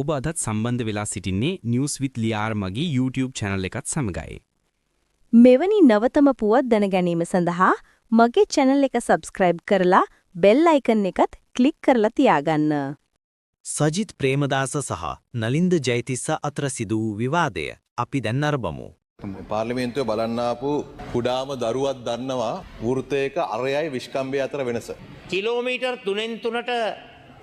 ඔබ අදත් සම්බන්ධ වෙලා සිටින්නේ News with ලියාර් මගේ YouTube channel එකත් සමගයි. මෙවැනි නවතම පුවත් දැන ගැනීම සඳහා මගේ channel එක subscribe කරලා bell icon එකත් ක්ලික් කරලා තියාගන්න. සජිත් ප්‍රේමදාස සහ නලින්ද ජයතිස්ස අතර සිදු වූ විවාදය අපි දැන් නරඹමු. පාර්ලිමේන්තුවේ බලන්න ආපු කුඩාම දරුවත් දන්නවා වෘත්තයක අරයයි විශ්කම්භය අතර වෙනස. කිලෝමීටර් තුනෙන් තුනට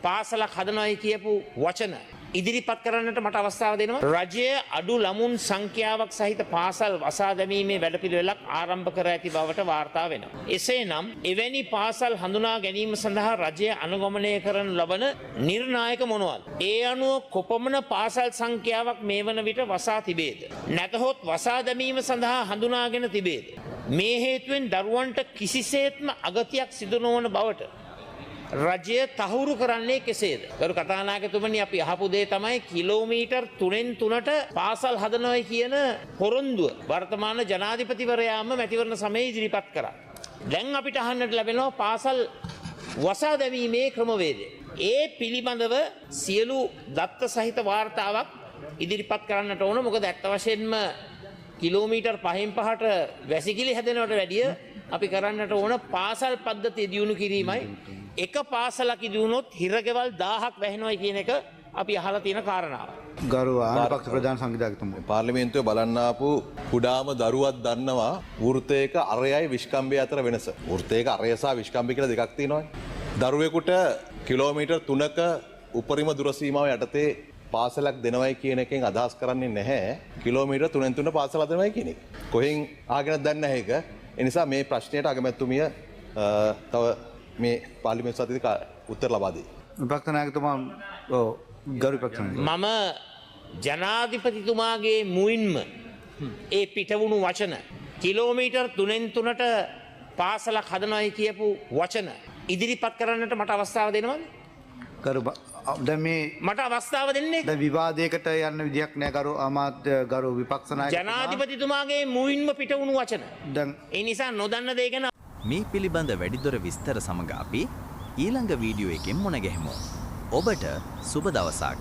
පාසලක් හදනවයි කියපු වචන ඉදිරිපත් කරන්නට මට අවස්ථාව දෙනවා. රජය අඩු ළමුන් සංඛ්‍යාවක් සහිත පාසල් වසා දැමීමේ වැඩපිළිවෙලක් ආරම්භ කර ඇති බවට වාර්තා වෙනවා. එසේනම් එවැනි පාසල් හඳුනා ගැනීම සඳහා රජය අනුගමනය කරනු ලබන නිර්ණායක මොනවද? ඒ අනුව කොපමණ පාසල් සංඛ්‍යාවක් මේ වන විට වසා තිබේද? නැතහොත් වසා දැමීම සඳහා හඳුනාගෙන තිබේද? මේ හේතුවෙන් දරුවන්ට කිසිසේත්ම අගතියක් සිදු නොවන බවට රජය තහවුරු කරන්නේ කෙසේද? ගරු කතානායකතුමනි, අපි අහපු දේ තමයි කිලෝමීටර් තුනෙන් තුනට පාසල් හදනවයි කියන පොරොන්දුව වර්තමාන ජනාධිපතිවරයාම මැතිවරණ සමයේ ඉදිරිපත් කරා. දැන් අපිට අහන්නට ලැබෙනවා පාසල් වසා දැමීමේ ක්‍රමවේදය. ඒ පිළිබඳව සියලු දත්ත සහිත වාර්තාවක් ඉදිරිපත් කරන්නට ඕන. මොකද ඇත්ත වශයෙන්ම කිලෝමීටර් පහෙන් පහට වැසිකිලි හැදෙනවට වැඩිය අපි කරන්නට ඕන පාසල් පද්ධතිය දියුණු කිරීමයි. එක පාසලක් ඉදි වුණොත් හිරගෙවල් 1000ක් වැහෙනවයි කියන එක අපි අහලා තියෙන කාරණාව. ගරු ආණ්ඩු පක්ෂ ප්‍රධාන සංවිධායකතුමා. පාර්ලිමේන්තුවේ බලන්න ආපු කුඩාම දරුවත් දන්නවා වෘත්තයක අරයයි විශ්කම්භය අතර වෙනස. වෘත්තයක අරය සහ විශ්කම්භය කියලා දෙකක් තියෙනවානේ. දරුවෙකුට කිලෝමීටර් 3ක උපරිම දුර සීමාව යටතේ පාසලක් දෙනවයි කියන එකෙන් අදහස් කරන්නේ නැහැ කිලෝමීටර් 3න් 3 පාසල හදනවයි කියන එක. කොහෙන් ආගෙනද දන්නේ නැහැ ඒක. ඒ නිසා මේ ප්‍රශ්නයට අගමැතිතුමිය තව මේ පාර්ලිමේන්තු සතියේදී උත්තර ලබා දෙයි. විපක්ෂ නායකතුමා, ඔව්, ගරු විපක්ෂ නායකතුමා. මම ජනාධිපතිතුමාගේ මුවින්ම ඒ පිටවුණු වචන, කිලෝමීටර් තුනෙන් තුනට පාසලක් හදනවයි කියපු වචන ඉදිරිපත් කරන්නට මට අවස්ථාව දෙනවද? ගරු දැන් මේ මට අවස්ථාව දෙන්නේ. දැන් විවාදයකට යන්න විදියක් නෑ, ගරු අමාත්‍ය, ගරු විපක්ෂ නායකතුමා. ජනාධිපතිතුමාගේ මුවින්ම පිටවුණු වචන. දැන් ඒ නිසා නොදන්න දේ ගැන මේ පිළිබඳ වැඩිදුර විස්තර සමග අපි ඊළඟ වීඩියෝ එකෙන් මුණ ගැහෙමු. ඔබට සුබ දවසක්.